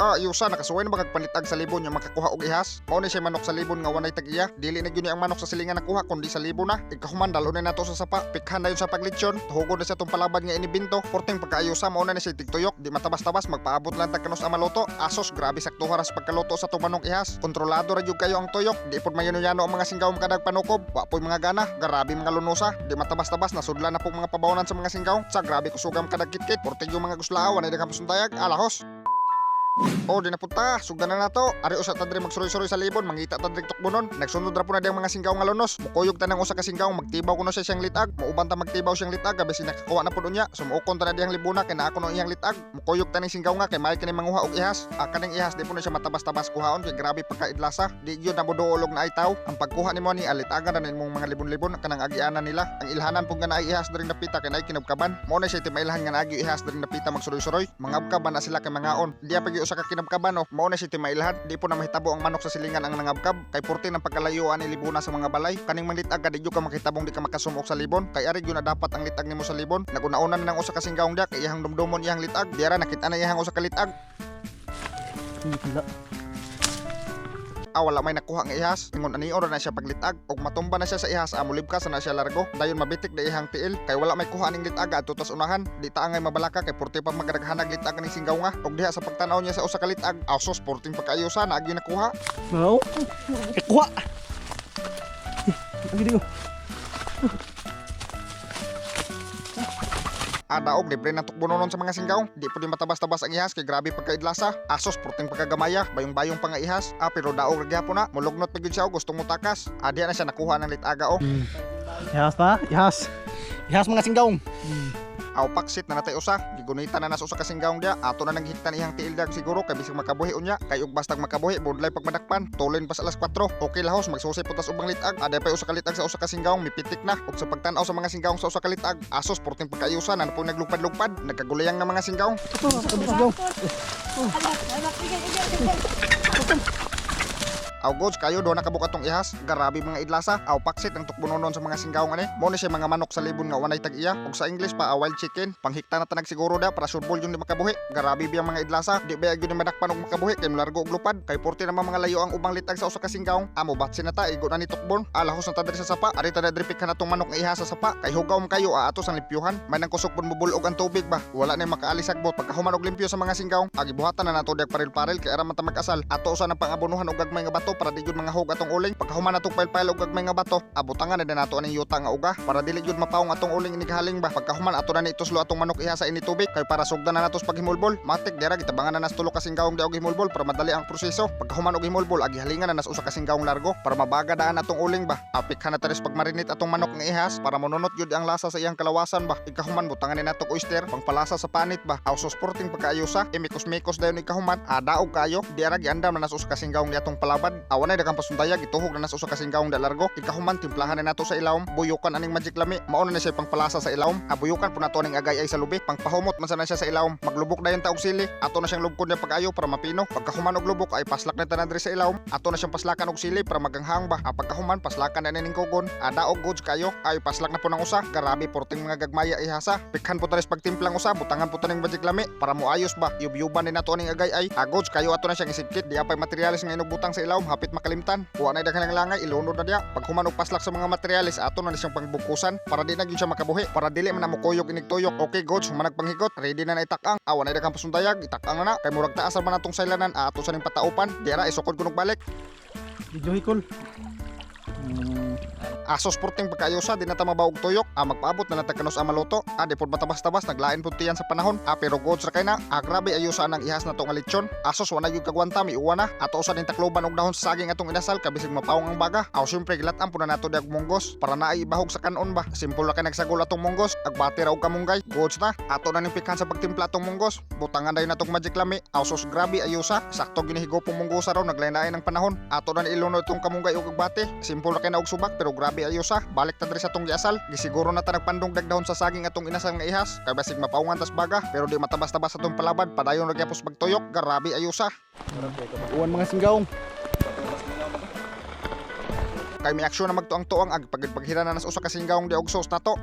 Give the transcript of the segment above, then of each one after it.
Ah, ayusa, nakasuway na ba kag panitag sa libon nga makakuha og ihas? Mao ni siya manok sa libon nga wanay tag-iya. Dili na gyud ni ang manok sa silingan nakuha kundi sa libon na. Ikahuman dalo na nato sa sapa. Pikhan na yun sa paglitsyon. Tuhugod na sa tong palabad nga inibinto. Porting pagkaayusa, mao na ni siya tigtuyok. Di matabas-tabas, magpaabot lang tag kanus ang maluto. Asos, grabe saktuha ra sa pagkaluto sa tong manok ihas. Kontrolado ra gyud kayo ang tuyok. Di pod mayano-yano ang mga singgaw makadag panukob. Wa poy mga gana. Grabe mga lunusa. Di matabas-tabas, nasudlan na po mga pabawonan sa mga singgaw. Sa grabe kusugam kadag kitkit. Porting yung mga guslaaw, wanay daghang pasuntayag. Alahos. O, di na punta. Sugdan na nato. Ari usa ta diri magsuroy-suroy sa libon, mangita ta diri tukbonon. Nagsunod ra po na diyang mga singgaw nga lunos. Mukuyog ta ng usa ka singgaw, magtibaw kuno siya siyang litag. Muuban ta magtibaw siyang litag, gabi nakakuha na pud unya. Sumuokon ta na diyang libuna kay naa kuno iyang litag. Mukuyog ta ning singgaw nga kay may kini manguha og ihas. Ah, kaning ihas di po na siya matabas-tabas kuhaon kay grabe pagkaidlasa. Di gyud na moduolog na ay taw. Ang pagkuha nimo ni alitagan na nimong mga libon-libon kanang agianan nila. Ang ilhanan pud nga naay ihas diri napita kay naay kinabkaban. Mao na siya timailhan nga naagi ihas diri napita magsuroy-suroy. Mangabkaban na sila kay mangaon. Diya pag usa ka kinabkaban oh. Mao na siya timailhan. Di po na mahitabo ang manok sa silingan ang nangabkab kay purti ng pagkalayuan ni libuna sa mga balay. Kaning manglitag ka di gyud ka makitabong di ka makasumok sa libon. Kay ari gyud na dapat ang litag nimo sa libon. Naguna-una na nang usa ka singgawng diya kay iyang dumdumon iyang litag. Diara nakita na iyang usa ka litag. Wala. Ah, wala may nakuha nga ihas. Ingon ani ora na siya paglitag ug matumba na siya sa ihas, amulib ka sa na siya largo. Dayon mabitik na ihang tiil kay wala may kuha ning litaga adto tas unahan. Di ta angay mabalaka kay purti pa magadaghanag litag ning singgaw nga. Ug diha sa pagtan-aw niya sa usa ka litag, asos porting pagkaayusa na agi nakuha. Mau. Eh, kuha. Eh, ang gini ko. Adaog libre na tukbononon sa mga singgaw. Di pud matabas-tabas ang ihas kay grabe pagkaidlasa. Asos porting pagkagamaya, bayong-bayong pa nga ihas. Ah, pero daog ra gyapon na. Mulugnot pa gyud siya og gustong motakas. Ah, diha na siya nakuha ng litaga oh. Ihas pa, ihas. Ihas mga singgawng. Aw paksit na natay usa, gigunita na nas usa ka singgawng dia. Ato na nanghiktan iyang tiil dag siguro kay bisag makabuhi unya. Kay og bastag makabuhi budlay pag madakpan. Tulin pas alas 4. Okay lahos magsusi putas ubang litag. Aday pa usa ka litag sa usa ka singgawng mipitik na. Ug sa pagtan-aw sa mga singgawng sa usa ka litag, asos porting pagkaayusan na po naglupad-lupad, nagkagulayang na mga singgawng. Ito, singgawng. Aw goods kayo do nakabuk atong ihas. Garabi mga idlasa. Aw paksit ang tukbononon sa mga singgawng ani. Mo ni siya mga manok sa libon nga wanay tag-iya. Ug sa English pa a wild chicken. Panghikta na tanag siguro da para surbol yung di makabuhi. Garabi biyang mga idlasa. Di ba gyud ni madakpan og makabuhi kay mulargo og lupad. Kay porte naman mga layo ang ubang litag sa usa ka singgawng. Amo batsi na ta igo na ni tukbon. Alahos na ta diri sa sapa. Ari ta na diri pikhan atong manok nga ihas sa sapa. Kay hugaw man kayo aatos ang limpyuhan. May nang kusog pud mobulog ang tubig ba. Wala na makaalis sagbot. Pagkahuman og limpyo sa mga singgawng, agibuhatan na nato diag paril-paril kay ara man ta mag-asal. Ato usa na pangabonuhan og gagmay nga bato para di gyud mga hog atong uling. Pagkahuman natong pile-pile og gagmay nga bato, abutangan na nato aning yuta nga uga para dili gyud mapaong atong uling inighaling ba. Pagkahuman ato na ni ituslo atong manok iha sa ini tubig kay para sugdan na nato sa paghimulbol. Matik dira gitabangan na nas tulo ka singgawng di og himulbol para madali ang proseso. Pagkahuman og himulbol, agihalingan na nas usa ka singgawng largo para mabaga daan atong uling ba. Apik na taris pagmarinate atong manok nga ihas para monunot gyud ang lasa sa iyang kalawasan ba. Ikahuman butangan ni nato og oyster pangpalasa sa panit ba. Aw sos porting pagkaayusa, imikos-mikos dayon ikahuman, adaog kayo. Di ara giandam na nas usa ka singgawng di atong palabad. Awan na daghang pasuntayag, gituhog na nas usa ka singgawng da largo. Ikahuman timplahan na nato sa ilawom, buyukan aning magic lami. Mao na siya pangpalasa sa ilawom. Abuyukan po nato aning agay ay sa lubi, pangpahumot man sa na siya sa ilawom. Maglubok dayon ta og sili. Ato na siyang lubkod niya pag-ayo para mapino. Pagkahuman og lubok ay paslak na tanan diri sa ilawom. Ato na siyang paslakan og sili para maganghang ba. Ah, pagkahuman paslakan na ning kugon. Ada og goods kayo ay paslak na po ng usa. Grabe porting mga gagmaya ihasa. Pikhan po tanis pagtimplang usa, butangan po taning magic lami para moayos ba. Yubyuban din nato aning agay ay. Agods kayo ato na siyang isigkit. Di apay materyales nga inugbutang sa ilawom hapit makalimtan. Kuha na daghang langay ilunod na diya. Paghuman og paslak sa mga materyales ato na ni siyang pangbukusan para di na gyud siya makabuhi. Para dili man na mukuyog inig tuyok. Okay goods, human nagpanghigot. Ready na na itakang. Awa na daghang pasundayag, itakang na na. Kay murag taas ra man atong saylanan, ato sa ning pataupan. Di ara isukod kunog balik. Video hikol. Asos porting pagkaayusa, di na ta mabaog tuyok. Ah, magpaabot na natag kanus ang maluto. Ah, di pod matabas-tabas, naglain pud tiyan sa panahon. Ah, pero goods ra kay na. Ah, grabe ayusa ang ihas na to nga lechon. Asos wala gyud kagwanta, miuwa na. Ato usa ning takloban og dahon sa saging atong inasal kay bisig mapaong ang baga. Aw syempre gilat-an po na nato diag munggos para naay ibahog sa kanon ba. Simple ra kay nagsagol atong munggos, agbate ra og kamunggay. Goods na. Ato na ning pikhan sa pagtimpla atong munggos. Butangan dayon natong magic lami. Aw sos grabe ayusa. Sakto ginihigopong munggosa raw naglain-lain ang panahon. Ato na ni ilunod itong kamunggay ug agbate. Simple ra kay na og subak pero grabe ayusa. Balik ta diri sa atong giasal. Gisiguro na ta nagpandong dagdahon sa saging atong inasal nga ihas. Kay basig mapaungan tas baga pero di matabas-tabas atong palabad. Padayon ra gyapos pagtuyok. Grabe ayusa. Uwan mga singgawng. Kay may aksyon na magtuang-tuang ag pagpaghira na nas usa ka singgawng di og sauce nato.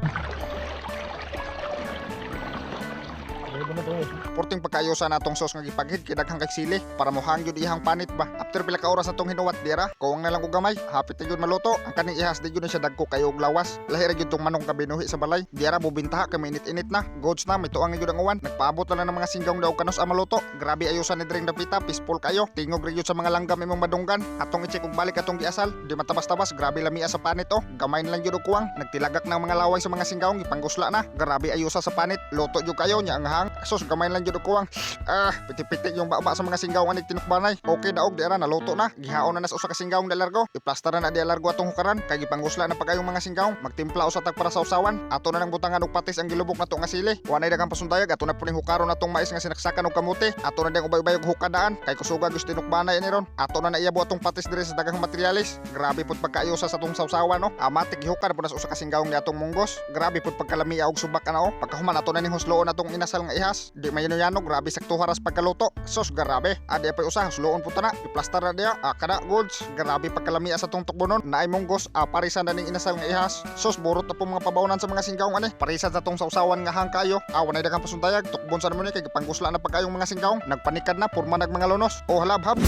Porting pagkaayusan natong sauce nga gipaghid kay daghang kay sili para mohang gyud ihang panit ba. After pila ka oras atong hinuwat dira, kuwang na lang og gamay, hapit na gyud maluto. Ang kaning ihas di gyud na siya dagko kayo og lawas. Lahi ra gyud tong manong kabinuhi sa balay. Dira bubintaha kay mainit-init na. Goods na may tuang gyud ang uwan. Nagpaabot na lang ng mga singgong daw kanos ang maluto. Grabe ayusan ni Dring dapita, peaceful kayo. Tingog ra gyud sa mga langgam imong madunggan. Atong i-check og balik atong giasal. Di matabas-tabas, grabe lamia sa panit oh. Gamay na lang gyud og kuwang. Nagtilagak ng mga laway sa mga singgong, gipangusla na. Grabe ayusa sa panit. Luto gyud kayo nya ang hang. Sus, gamay lang gyud og kuwang. Ah, piti-piti yung baba sa mga singgaw nga tinukbanay. Okay daog di ara naluto na. Gihaon na nas usa ka singgaw na largo. Iplastar na na di largo atong hukaran kay gipangusla na pagayong mga singgaw. Magtimpla usa tag para sa usawan. Ato na nang butangan og patis ang gilubok nato nga sili. Wanay daghang pasundayag ato na puning hukaron natong mais nga sinaksakan og kamote. Ato na diyang ubay-ubay og hukadaan kay kusuga gyud tinukbanay ini ron. Ato na naiyabo atong patis diri sa daghang materyales. Grabe pud pagkaayusa sa atong sawsawan no. Amatik gihukar pud nas usa ka singgaw ni atong munggos. Grabe pud pagkalamia og subak ana oh. Pagkahuman ato na ning husloon atong inasal nga ihas. Di mayano-yano grabe sakto haras pagkaluto. Sus grabe. Adi pay usa husloon pud ta na. Iplastar na diya. Ah, kada goods. Grabe pagkalamia sa atong tukbonon. Naay munggos. Ah, parisan na ning inasal nga ihas. Sus burot na po mga pabawnan sa mga singgaw ani. Parisan sa atong sawsawan nga hangkayo. Ah, wanay daghang pasundayag. Tukbon sa namo ni kay gipangusla na pagkayong mga singgaw. Nagpanikad na porma nag mga lunos. Oh halabhab.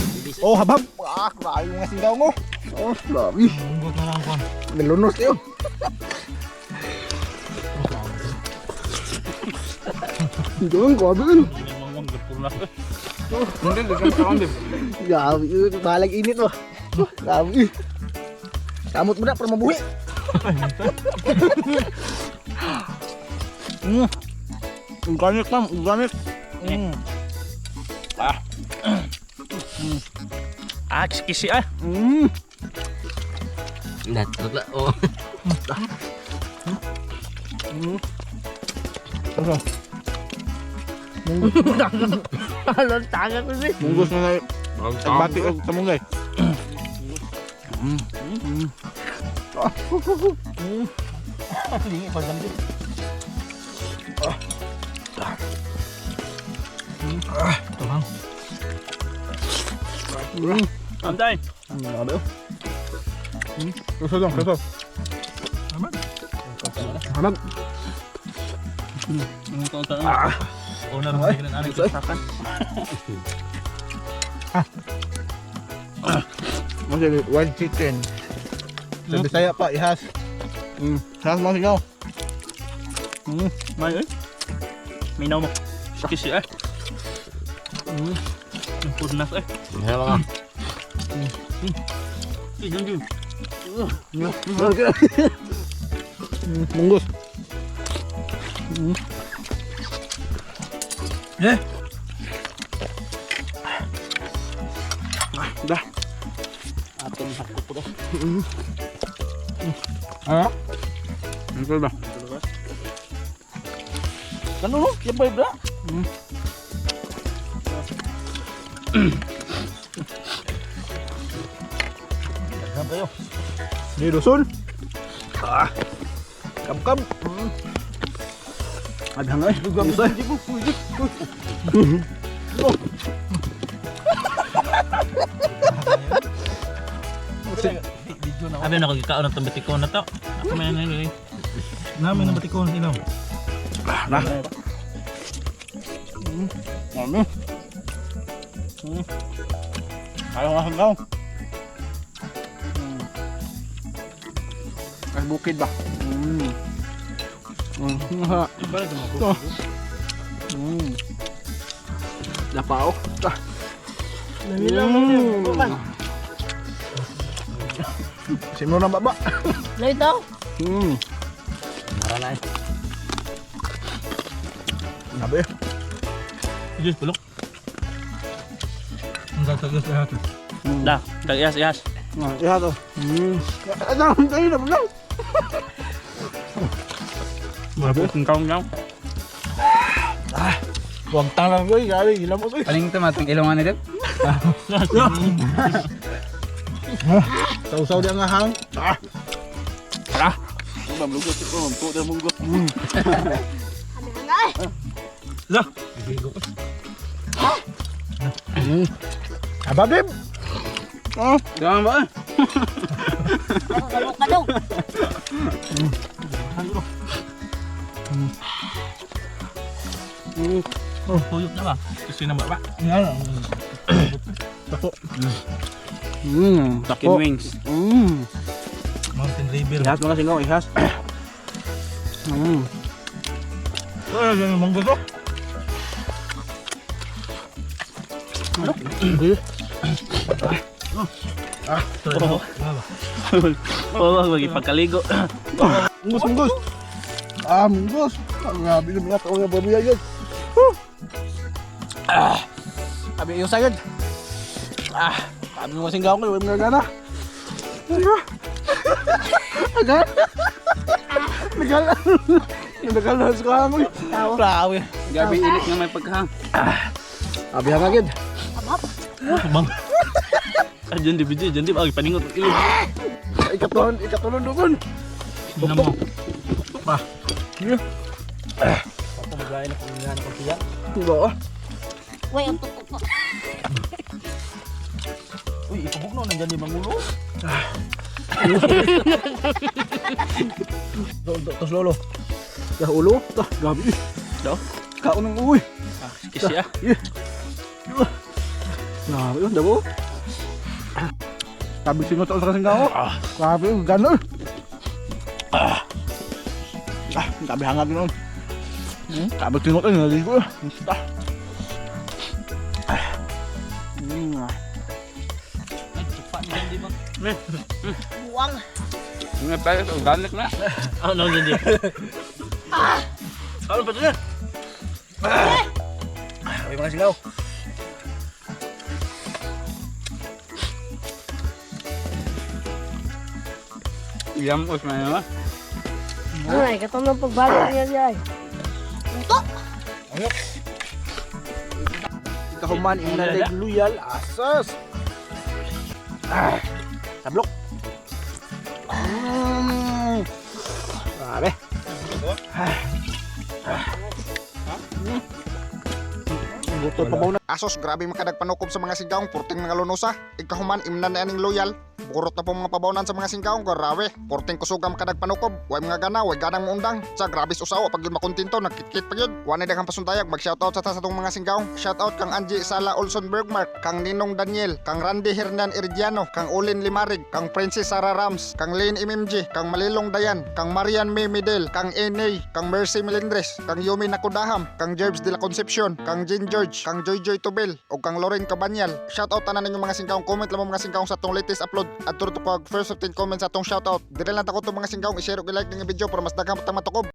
Oh, habab. Ah, grabe mga singgaw mo. Oh, grabe. Munggot na lang kon. Nilunos kayo. Doon, grabe yun. Grabe yun. Balag init oh. Grabe. Kamot mo na para mabuhi. Mm. Organic ma'am, organic. Mm. Ah, kisi ah. Mm. Natutla. Oh. Ano? Alon tanga ko si. Munggos na na. Nagbati og tamunggay. Antay. Grabe oh. Kaso lang, kaso. Hamag. Anong taon taon? Ah. Una rin sa ganun aning sakan. Masih wild chicken. Sa Bisaya pa, ihas. Ihas mga sigaw. May eh. Minaw mo. Kisi eh. Ang purnas eh. Ano ka? Jun jun. Munggos. Eh. Dah. Aton hakko po. Ano? Ano ba? Kano no? Yabay bra. Daghan kayo. Ni Dusun. Ah. Kab-kab. Adhang ay. Dusun. Abi na ko gikaon ng batikon na to. Ako may ano eh. Namin ng batikon ilaw. Na. Ano? Ayaw nga hanggaw. Ay, bukid ba? Mm. Mm. Ito. Mm. Napao. Ah. Mm. Sino na baba? Laito. Mm. Mara na eh. Grabe. Diyos bulok. Ang gagagos lahat. Da, tag-iyas iyas. Ah, iha to. Mm. Ano, tayo na ba? Grabe ang kaong lang. Huwag tanang ko, grabe, hilamos oy. Paling tumatong ilongan na dito. Sausaw dia nga hang. Ah. Ah. La. Aba, babe. Ah, Tama ba? Kalok kalok. Oh, tuyok na ba? Kasi na ba? Yan. Tako. Chicken Tako. wings. Mountain River. Ihas mga singaw, ihas. Ay, yan ang manggo to. Ah. Oo, oh, pagkaligo. Munggos, munggos. Ah, munggos. Ah, grabe na mga tao nga babuya yun. Ah. Sabi yung sagad. Ah, sabi mo singgaw ko, mga gana. Agan. Nagal. Nagal na sa mo. Grabe. Gabi init nga may pagkahang. Abi hangagid. Bang. Ah, dyan di bidyo, dyan di ba? Ay, paningot. Ilog. Ikatulon, ikatulon dugon. Tingnan mo. Diba? Uy, ang tuktok. Uy, ikabog no, nandyan di mangulo. Tos lolo. Dah ulo, dah gabi. Daw? Kaon ng uwi. Ah, kasi ah. Grabe yun, dabo. Sabi singot sa kasing kao. Grabe yun, gano'n. Ah, ah, grabe hangag yun. Grabe singot yun, naligo. Ah. Ah. Buwang. Nga tayo, organic na. Ano dyan di? Ano pa dyan? Ah, may mga singaw. Yamos na yun ah. Ay, katong ng pagbalik niya siya ay. Untok. Kahuman imong loyal asas. Ah, tablok. Grabe. Ah. Ah. Butod pa na. Asos, grabe makadagpanukob sa mga singkaong, purting mga lunosa. Ikahuman, imnan na aning loyal. Bukurot na po mga pabawnan sa mga singkaong, grabe. Purting kusugam kadagpanukob, way mga gana, way ganang muundang. Sa grabe usawa, pag yun makontento, nagkitkit pa yun. Wanay daghang pasundayag, mag-shoutout sa ta sa tong mga singkaong. Shoutout kang Angie Sala Olson Bergmark, kang Ninong Daniel, kang Randy Hernan Irdiano, kang Ulin Limarig, kang Princess Sara Rams, kang Lane MMG, kang Malilong Dayan, kang Marian May Medel, kang Enay, kang Mercy Melendres, kang Yumi Nakudaham, kang Jerbs de la Concepcion, kang Jean George, kang Joy Joy Tubel, o kang Loren Cabanyal. Shoutout tanan ninyo mga singkaong, comment lamang mga singkaong sa atong latest upload at turo to pag first 15 comments sa atong shoutout. Dire lang tako itong mga singkaong, i-share ug i-like ning video para mas daghang patang matukob.